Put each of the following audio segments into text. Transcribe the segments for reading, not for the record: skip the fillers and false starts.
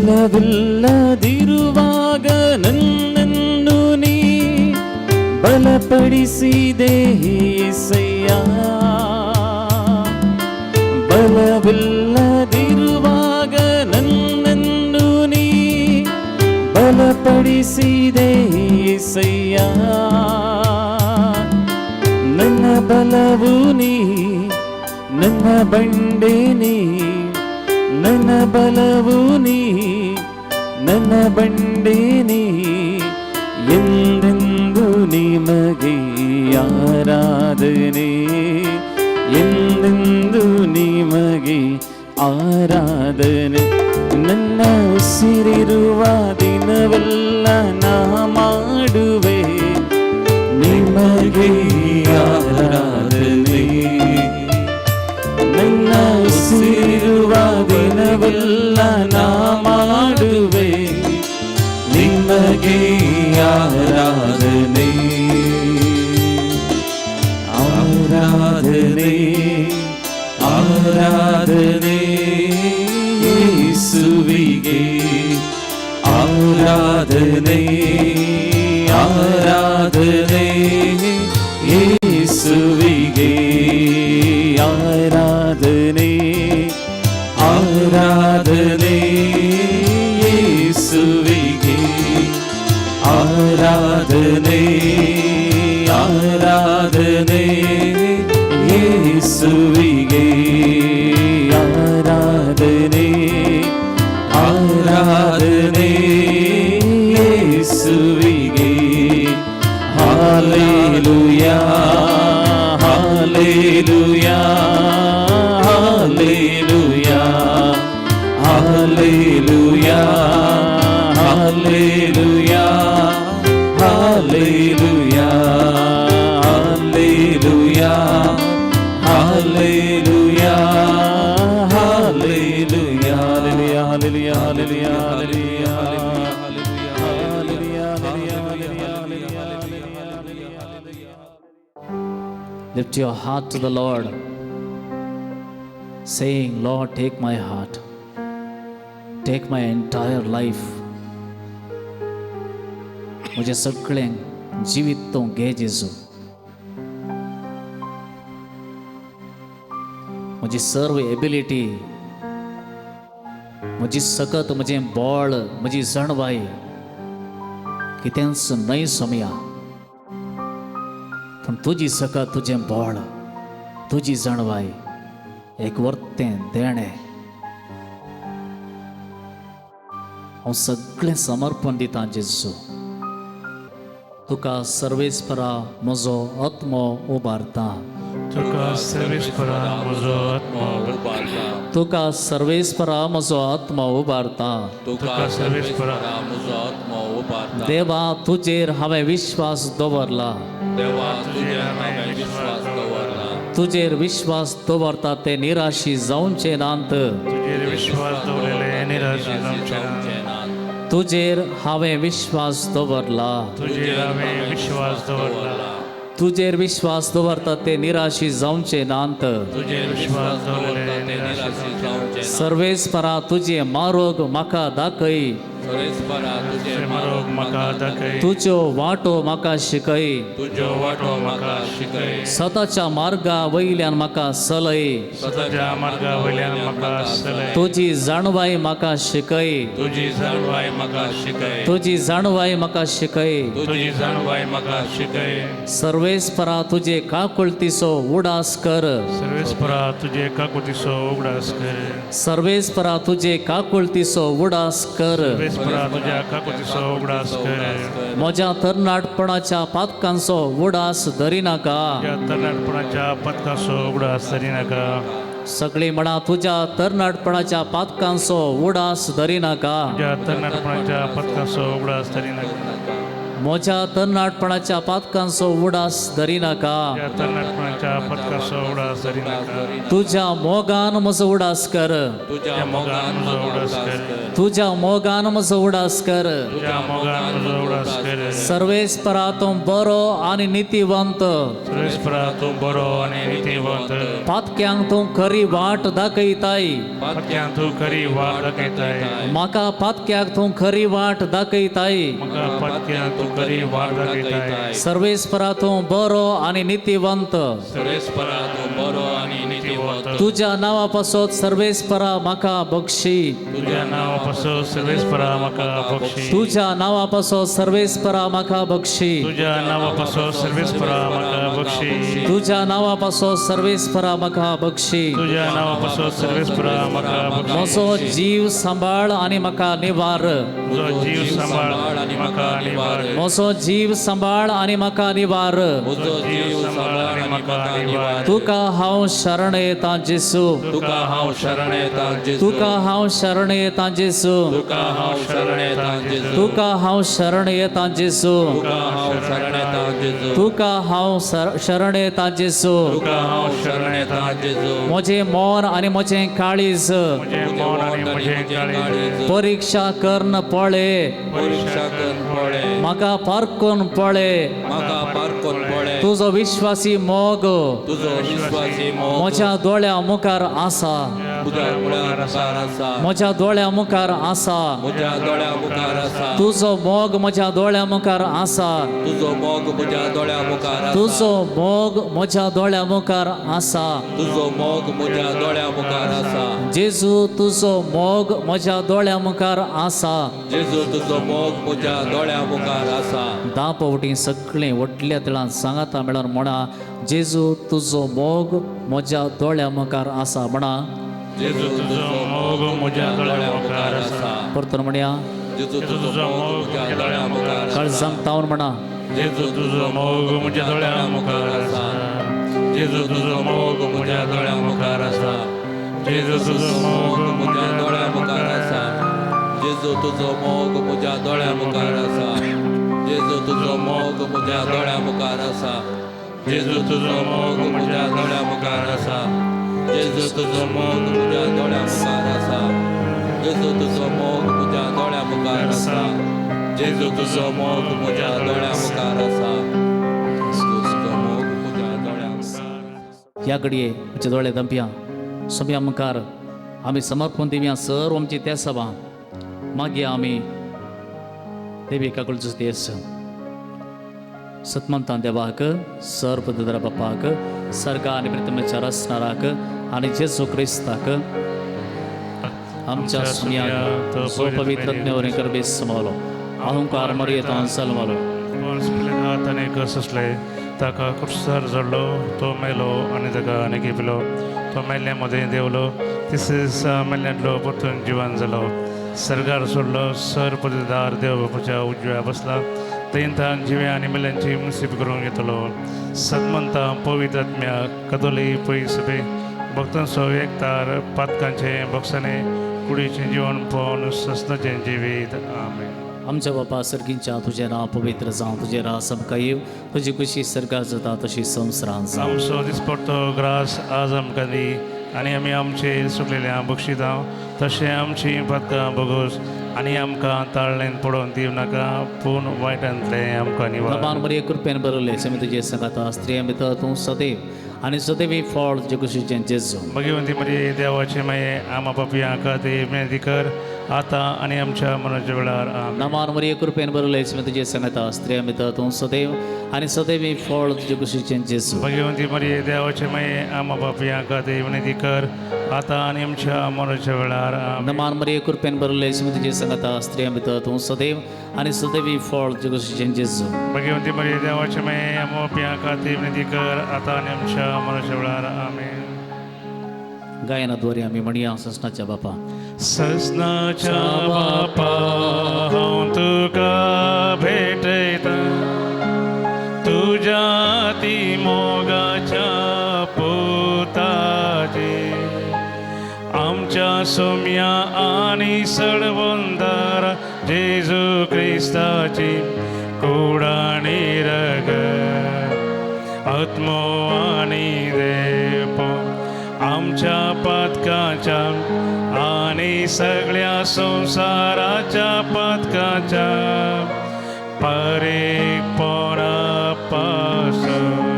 ಬಲವಿಲ್ಲದಿರುವಾಗ ನನ್ನನ್ನು ನೀ ಬಲಪಡಿಸಿದೆ ಏಸಯ್ಯ. ಬಲವಿಲ್ಲದಿರುವಾಗ ನನ್ನನ್ನು ನೀ ಬಲಪಡಿಸಿದೆ ಏಸಯ್ಯ. ನನ್ನ ಬಲವು ನೀ, ನನ್ನ ಬಂಡೆ ನೀ. ನನ್ನ ಬಲವು ನೀ, ನನ್ನ ಬಂಡೆ ನೀ. ಎಂದೆಂದು ನಿಮಗೆ ಆರಾಧನೆ, ಎಂದೆಂದು ನಿಮಗೆ ಆರಾಧನೆ. ನನ್ನ ಉಸಿರಿರುವ ದಿನವೆಲ್ಲ ನಾ ಮಾಡುವೆ ನಿಮಗೆ ಆರಾಧನೆ. ನನ್ನ ಉಸಿರಿರುವ ದಿನವೆಲ್ಲ ನಾ ಮಾಡುವೆ ನಿಮಗೆ ಆರಾಧನೆ. ಆರಾಧನೆ, ಆರಾಧನೆ ಯೇಸುವಿಗೆ. ಆರಾಧನೆ, ಆರಾಧನೆ ಯೇಸುವಿಗೆ. ಆರಾಧನೆ, ಆರಾಧನೆ ಯೇಸುವಿಗೆ. ಆರಾಧನೆ, ಆರಾಧನೆ ಯೇಸುವಿಗೆ. ಆರಾಧನೆ, ಆರಾಧನೆ ಯೇಸುವಿಗೆ. Hallelujah, hallelujah, hallelujah, hallelujah, hallelujah, hallelujah, hallelujah, hallelujah, hallelujah, hallelujah, hallelujah, hallelujah, hallelujah, hallelujah. Lift your heart to the Lord, saying, "Lord, take my heart, take my entire life. म्हजें सगळें जिवीत तूं घे जेजू. म्हजी सर्व एबिलिटी, म्हजी सकत, म्हजें बळ, म्हजी जाणवाय कितेंच न्हय सोमया, पूण तुजी सकत, तुजें बळ, तुजी जाणवाय एक वर्तें देणें. हांव सगळें समर्पण दितां जेजू तुका. सर्वेस्परा म्हजो आत्मो उबारता. तुका सर्वेस्परा म्हजो आत्मो उबारता. तुका सर्वेस्परा म्हजो आत्मो उबारता. तुका सर्वेस्परा म्हजो आत्मो उबारता. देवा, तुजेर हांवें विश्वास दवरला. देवा, तुजेर हांवें विश्वास दवरला. तुजेर विश्वास दवरता ते निराशी जावचे नात. तुजेर विश्वास दवरलेले निराशी जावचे ना. जावचे नात. तुजेर हांवें विश्वास दवरला. तुजेर हांवें विश्वास दवरला. तुजेर विश्वास दवरता ते निराशी जावचे नात. तुजेर विश्वास दवरलेले ते निराशी निराशी जावचे ना. जावचे नात. सर्वेस्परा तुजें मारोग म्हाका दाखय. सर्वेस्परा तुजें तुजें मार्ग म्हाका दाखय. तुज्यो वाटो म्हाका शिकय. तुज्यो वाटो म्हाका शिकय. सताच्या मार्गा वयल्यान म्हाका चलय. सदाच्या मार्गा वयल्यान म्हाका चलय. तुजी जाणवाय म्हाका शिकय. तुजी जाणवाय म्हाका शिकय. तुजी जाणवाय म्हाका शिकय. तुजी जाणवाय म्हाका शिकय. सर्वेस्परा तुजे काकुळतीचो उडास कर. सर्वेस्परा तुजे काकुतीचो उगडास कर. सर्वेस्परा तुजे काकुळतीचो उडास कर. सर्वेस्परा तुज्या काकुतीचो उगडास कर. म्हज्या तरणाटपणाच्या पातकांचो उडास धरिनाका. तुज्या तरणाटपणाच्या पथकाचो उगडास धरिनाका. सगळी म्हणा, तुज्या तरणाटपणाच्या पातकांचो उडास धरिनाका. तुज्या तरणाटपणाच्या पथकाचो उगडास धरिनाका. म्हज्या तरणाटपणाच्या पातकांचो उडास धरिनाका. तुज्या तरणाटपणाच्या पदकाचो उडास धरी नाका. तुज्या मोगान म्हजो उडास कर. तुज्या मोगान म्हजो उडास कर. तुज्या मोगान म्हजो उडास कर. तुज्या मोगान म्हजो उडास कर. सर्वेस्परा तूं बरो आनी नितीवंत. सर्वेस्परा तूं बरो आनी नितीवंत. पातक्यांक तूं खरी वाट दाखयताय. पत्क्यां तूं खरी वाट दाखयताय. म्हाका पातक्याक तूं खरी वाट दाखयताय. म्हाका पत्क्यां तूं खरी वाट दाखयताय. सर्वेस्परा तूं बरो आनी नितीवंत. सर्वेस्परा तूं बरो आनी नितीवंत. तुज्या नांवा पासत सर्वेस्परा म्हाका बक्षी. तुज्या नांवा पासून सर्वेस्परा म्हाका बक्षी. तुज्या नांवा पासत सर्वेस्परा म्हाका बक्षी. तुज्या नांवा पासून सर्वेस्परा म्हाका बक्षी. तुज्या नांवा पासत सर्वेस्परा म्हाका बक्षी. तुज्या नांवा पासून सर्वेस्परा म्हाका बक्षी. म्हजो जीव सांबाळ आनी म्हाका निवार. म्हजो जीव सांबाळ आनी म्हाका निवार. म्हजो जीव सांबाळ आनी म्हाका निवार. म्हजो जीव सांबाळ आनी म्हाका निवार. तुका हांव शरण येता जेसू. तुका हांव शरण येता जेजू. तुका हांव शरण येता जेसू. तुका हांव शरण येता जेजू. तुका हांव शरण येता जेसू. तुका हांव शरण येता जेजू. तुका हांव शरण येता जेसू. तुका हांव शरण येता जेजू. म्हजें मन आनी म्हजें काळीज म्हजें मन आनी म्हजें काळीज परीक्षा करन पळे. परीक्षा कर पळे. म्हाका पारकून पळे. म्हाका पारकोन पळे. तुजो विश्वासी मोग तुजो विश्वासी मोग म्हज्या दोळ्या मुखार आसा. तुज्या दोळ्या मुखार आसा. म्हज्या दोळ्या मुखार आसा. म्हज्या दोळ्या मुखार आसा. तुजो मोग म्हज्या दोळ्या मुखार आसा. तुजो मोग म्हज्या दोळ्या मुखार आसा. तुजो मोग म्हज्या दोळ्या मुखार आसा. तुजो मोग म्हज्या दोळ्या मुखार आसा. जेजू तुजो मोग म्हज्या दोळ्या मुखार आसा. जेजू तुजो मोग म्हज्या दोळ्या मुखार आसा. धा पावटी सगळें व्हडल्या तळान सांगाता मेळोन म्हणा, जेजू तुजो मोग म्हज्या दोळ्या मुखार आसा. म्हणा जेजू तुजो मोग म्हज्या दोळ्या मुखार आसा. परतून म्हणया. जेजू तुजो मोग म्हज्या दोळ्या मुखार आसा. काळजांक तावन म्हणा. जेजू तुजो मोग म्हज्या दोळ्या मुखार आसा. जेजू तुजो मोग म्हज्या दोळ्या मुखार आसा. जेजू तुजो मोग म्हज्या दोळ्या मुखार आसा. जेजू तुजो मोग म्हज्या दोळ्या मुखार आसा. जेजू तुजो मोग म्हज्या दोळ्या मुखार आसा. जेजू तुजो मोग म्हज्या दोळ्या मुखार आसा. जेजू तुजो मोग म्हज्या दोळ्या मुखार आसा. जेजू तुजो मोग म्हज्या दोळ्या मुखार आसा. जेजू तुजो मोग म्हज्या दोळ्या मुखार आसा. जेजू तुजो मोग म्हज्या दोळ्या मुखार. ह्या घडये आमचे दोळे दंपया सोम्या मुखार आमी समर्पण दिवया सर्व आमची त्या सभा. मागीर आमी देवी काकुळचो देस सतमंतान देवाक सर्व बापाक सर्गा आनी प्रितमेच्या रसनाराक आनी जेजू क्रिस्ताक आमच्या सुन्याक सो पवित्र ज्ञावरें करबेस समवलो अहंकार मरयेतान सलमलो. ताणें कसले ताका कुर्सार जडलो. तो मेलो आनी ताका आनी घेपलो. तो मेल्ल्या मदें देंवलो. तिसरे दिसा मेल्ल्यांतलो परतून जिवन जालो. सरकार सोडलो. सर पददार देव बापाच्या उजव्या बसला. थंय जिव्या आनी मेल्यांची मुसीब करूंक येतलो. सदमंता पवित्र आत्म्या कदोली पयस सभे भक्तांचो एकतार पातकांचें भक्षणें कुडीचें जिवन पळोवन ससनाचें जिवीत. आमेन. आमच्या बापा सर्गींच्या तुजें नांव पवित्र जावं. तुजें राज आमकां येवं. तुजी खुशी सर्गार जाता तशी संवसारांत जावं. आमचो दिसपडतो ग्रास आज आमकां दी आनी आमी आमचे सुकलेल्या बक्षितां तशें आमची पातकां भोगोस आनी आमकां ताळ्ळेन पडोवन दिवं नाका पूण वायटांतलें आमकां निवार. बाबान बरे कृपेन बरयलें सेमी तुजे सांगाता स्त्रियां भितर तूं सदैव आनी सदैव फळ तुजे कुशीचें जेजू. भगवंती म्हजी देवाचे माये आमा पापयां खातीर विनंती कर आतां आनी आमच्या मरणाच्या वेळार. आमेन. नमान मरिये कृपेन बरयलें सेमी तुजे सांगाता स्त्रियां भितर तूं सदैव आनी सदैव फळ तुजे कुशीचें जेजू. भगवंती म्हजी देवाचे माये आमा पापयां खातीर विनंती कर आतां आनी आमच्या मरणाच्या वेळार. आमेन. नमान मरिये कृपेन बरयलें सेमी तुजे सांगाता स्त्रियां भितर तूं सदैव आनी सदैव फळ तुजे कुशीचें जेजू. भगवंती म्हजी देवाचे माये आमा पापयां खातीर विनंती कर आतां आनी आमच्या मरणाच्या वेळार. आमेन. गायनाद्वारे आमी म्हणया ससनाच्या बापा. ससनाच्या बापा हांव तुका भेटयता तुज्या ती मोगाच्या पुताचे. आमच्या सोम्या आनी सडवंदारा जेजू क्रिस्ताची कूड आनी रगत आत्मो आनी देवपण आमच्या पातकाच्या आनी सगळ्या संवसाराच्या पातकाच्या परेकपणा पासून.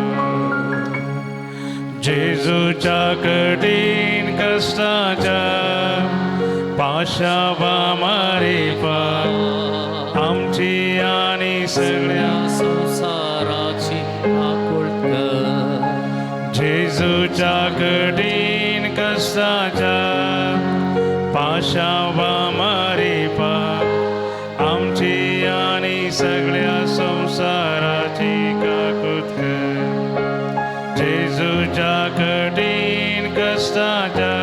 जेजूच्या कठीण कष्टाच्या पाशावा मारिफात आमची आनी सगळ्या संवसाराची काकूळट कर. जेजूच्या कठीण कष्टाच्या पाशावा मारिफात आमची आनी सगळ्या संवसाराची काकूत कर. जेजूच्या कठीण कष्टाच्या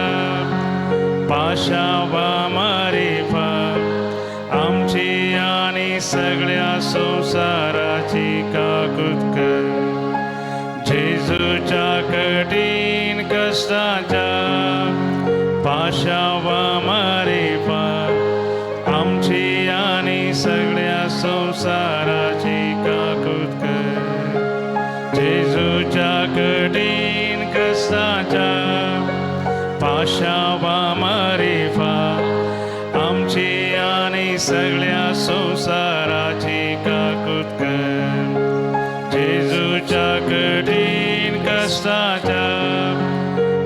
पाशावा मारिफात आमची आनी सगळ्या संवसाराची काकूत कर. जेजूच्या कठीण कष्टाच्या पाशावा मारिफात आमची आनी सगळ्या संवसाराची काकूत कर. जेजूच्या कठीण कष्टाच्या पाशावा मारिफात आमची आनी सगळ्या संवसाराची काकूत कर. जेजूच्या कठीण कष्टाच्या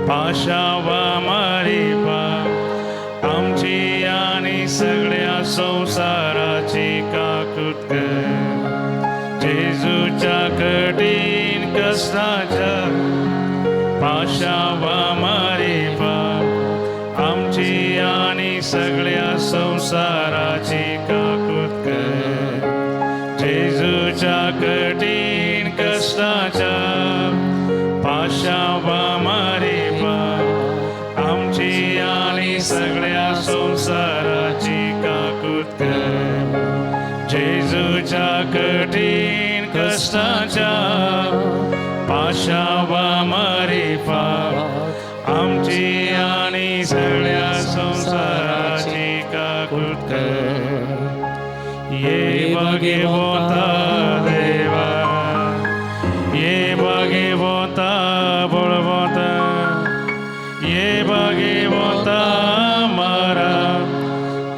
पाशावा मारिफात आमची आनी सगळ्या संवसाराची काकूत कर. जेजूच्या कठीण कष्टाच्या पाशावा मारिफात आमची आनी सगळ्या संवसाराची काकूत कर. जेजूच्या कठीण कष्टाच्या पाशावा मारिफात आमची आनी सगळ्या संवसाराची काकूत कर. जेजूच्या कठीण कष्टाच्या पाशावा मारिफात आमची आनी सगळ्या संवसाराची काकूत कर. ये भगवता देवा, ये भगवता बळवता, ये भगवता मारा,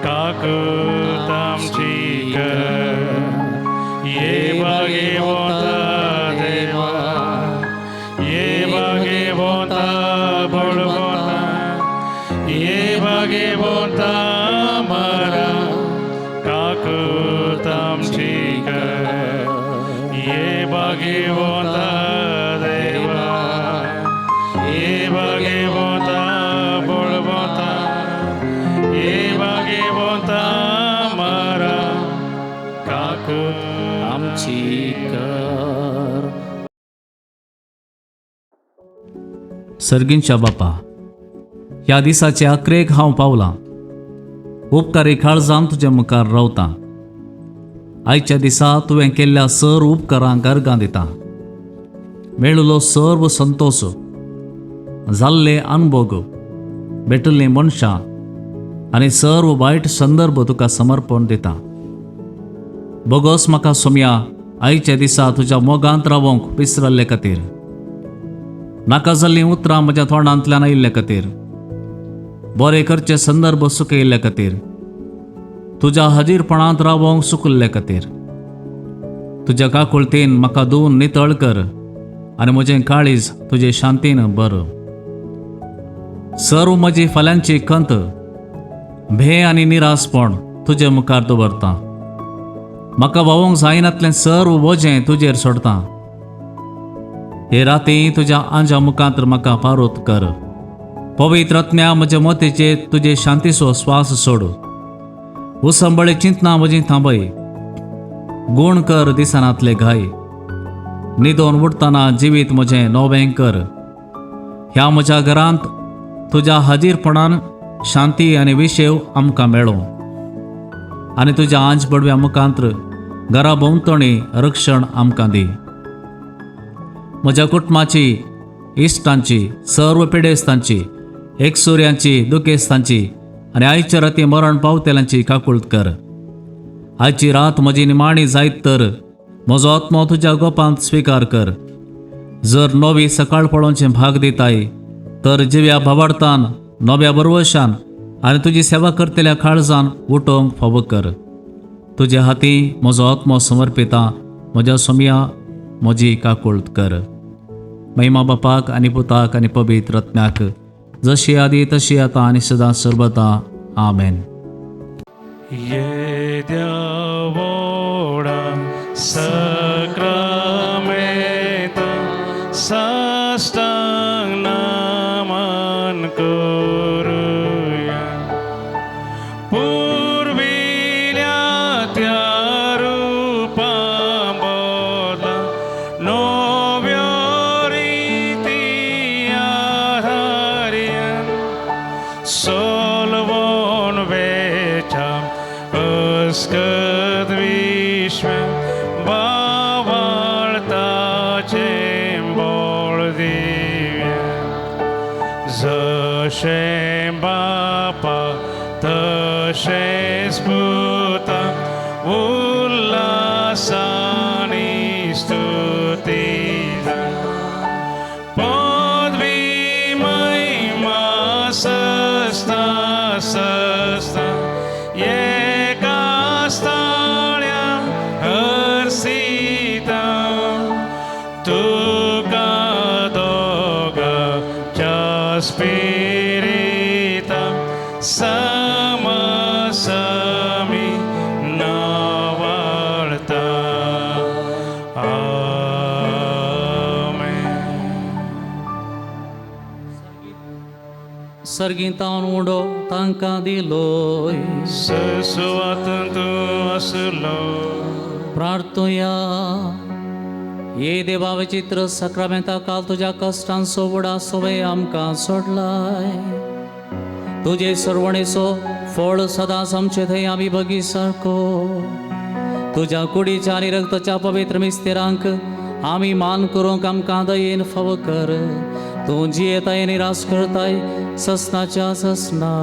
काकूत आमची कर. ये भगवता देवा, ये भगवता बळवता, ये भगवता मारा, काकूत आमची कर. ये भगवता देवा, ये भगवता बळवता, ये भगवता मारा, काकूत आमची कर. सर्गींच्या बापा, ह्या दिसाचे अकरेक हांव पावलां. उपकारी काळजान तुज्या मुखार रावता. आयच्या दिसा तुवें केल्ल्या सर्व उपकारांक अर्गां दिता. मेळिल्लो सर्व संतोश, जाल्ले अनभोग, भेटिल्लीं मनशां आनी सर्व वायट संदर्भ तुका समर्पण दिता. बोगोस म्हाका सोमया, आयच्या दिसा तुज्या मोगांत रावोंक विसरल्ले खातीर, नाका जाल्लीं उतरां म्हज्या तोंडांतल्यान आयिल्ले खातीर, बरे करचे संदर्भ चुकयिल्ले खातीर, तुज्या हाजीरपणांत रावोंक चुकल्ले खातीर. तुज्या काकुळतीन म्हाका धुवन नितळ कर आनी म्हजें काळीज तुजे शांतीन भर. सर्व म्हजी फाल्यांची खंत, भंय आनी निरासपण तुजे मुखार दवरता. म्हाका व्हांवूंक जायनातलें सर्व वजें तुजेर सोडता. हे राती तुज्या आंजा मुखांत म्हाका पारोत कर. पवित्र आत्म्या, म्हज्या मतीचेर तुजे शांतीचो स्वास सोड. उसंबळे चिंतना म्हजी थांबय. गूण कर दिसनातले घाय. न्हिदोन उठतना जिवीत म्हजें नवें कर. ह्या म्हज्या घरांत तुज्या हाजीरपणान शांती आनी विशेव आमकां मेळो आनी तुज्या आंज बडव्या मुखांत घरा भोंवतणी रक्षण आमकां दी. म्हज्या कुटुंबाची, इश्टांची, सर्व पिडेस्तांची, एकसुऱ्यांची, दुखेस्तांची आनी आयच्या राती मरण पावतेल्यांची काकुळट कर. आयची रात म्हजी निमाणी जायत तर म्हजो आत्मो तुज्या गोपांत स्विकार कर. जर नवी सकाळ पळोवचें भाग दिताय तर जिव्या भावार्थान, नव्या बरवशान आनी तुजी सेवा करतल्या काळजान उठोवंक फावो कर. तुज्या हाती म्हजो आत्मो समर्पिता. म्हज्या सोमया, म्हजी काकुळट कर. महिमा बापाक आनी पुताक आनी पवित्र रत्न्याक, जशी आदी तशी आतां आनी सदां सर्वता. आमेन. येद्या व्हडा सक्रामेंता साश्टांग नमन करुया. पुर्विल्या त्या रुपा बदला नव्यो रिती आधारया. सलवण वेच्या अस्कत विश्व बावळताचें बळ दिव्या. जशें बापा तशेंच पुता उल्हासानी स्तुती पदवी महिमा सस्ता सस्ता एका स्थाण्या हर्षिता तुका दोगांच्या स्पिरिता समसमी नावाळता. आमेन. सर्गींतावन उडो तांकां दिलोय. सुवातून तूं आसलो. प्रार्थुया. ये देवा, विचित्र सक्रामेंता काल तुज्या कश्टांचो वडा सोवे आमकां सोडलाय. तुजे सरवणेचो फळ सदांच आमचे थंय आमी बगी सारको तुज्या कुडीच्या आनी रक्ताच्या पवित्र मिस्तेरांक आमी मान करूंक आमकां दयेन फावो कर. तूं जियेताय आनी रास करताय ससनाच्या ससना.